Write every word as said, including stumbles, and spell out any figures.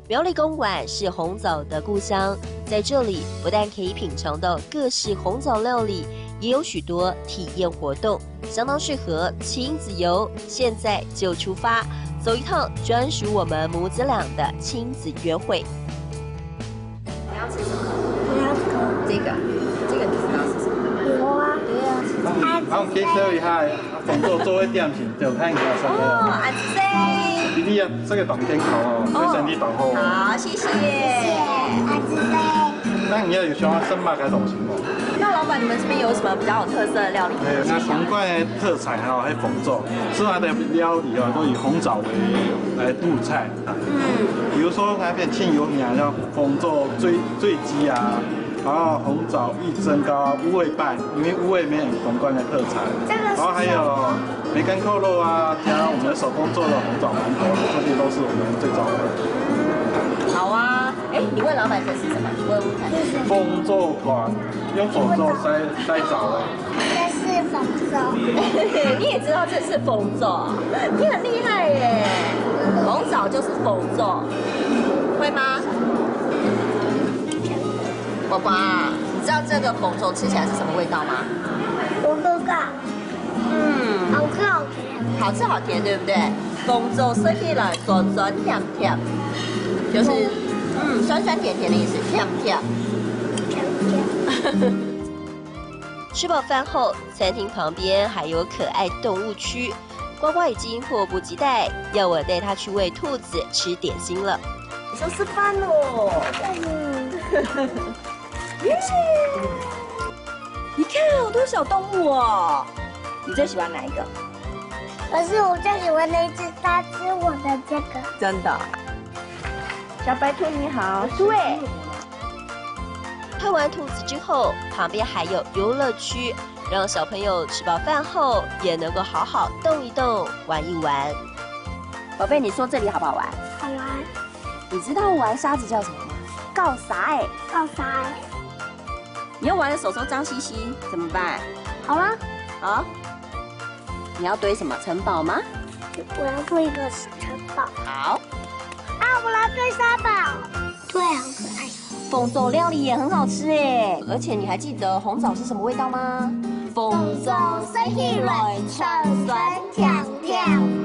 苗栗公馆是红藻的故乡，在这里不但可以品尝到各式红藻料理，也有许多体验活动，相当适合亲子游。现在就出发，走一趟专属我们母子俩的亲子约会。你要吃什么？我要这个。这个，这个你知道是什么吗？有啊。对啊。然后可以吃一下。 工作做个点心，就看一下上面。哦，恁仔細。弟弟啊，这个当健康哦，哦，非常的保护哦。好，谢谢。谢谢，恁仔細。那你要有喜欢吃什么个东西吗？那老板，你们这边有什么比较有特色的料理？哎，那红冠的特产哈，还有红肉，吃完的料理啊，都以红藻为来入菜。嗯，比如说那边庆油米啊，叫红肉醉醉鸡啊，然后红藻玉蒸糕啊，乌味饭，因为乌味面红冠的特产。这个是然后还有 梅干扣肉啊，加我们的手工做的红藻馒头啊，这些都是我们最招牌的。好啊，哎，你问老板这是什么？你问问看。红肉团，用红肉塞塞藻的。这是红肉。你也知道这是红肉，你很厉害耶！红藻就是红肉，会吗？宝宝啊，你知道这个红肉吃起来是什么味道吗？我不知道。 嗯，好吃好甜。好吃好甜，对不对？工作吃起来酸酸甜甜，就是嗯酸酸甜甜的意思，甜甜。甜甜。吃饱饭后，餐厅旁边还有可爱动物区，呱呱已经迫不及待要我带它去喂兔子吃点心了。你说吃饭喽？嗯。 耶！你看，好多小动物哦。你最喜欢哪一个？可是我最喜欢那一只，它吃我的这个。真的。小白兔你好，对。看完兔子之后，旁边还有游乐区，让小朋友吃饱饭后也能够好好动一动、玩一玩。宝贝，你说这里好不好玩？好玩。你知道玩沙子叫什么吗？告啥哎。告啥哎。 你又玩得手手脏兮兮，怎么办？好了。好，你要堆什么？城堡吗？我要做一个城堡。好。啊，我来堆沙堡。对，好可爱。红肉料理也很好吃哎，而且你还记得红藻是什么味道吗？红肉吃起来酸酸甜甜。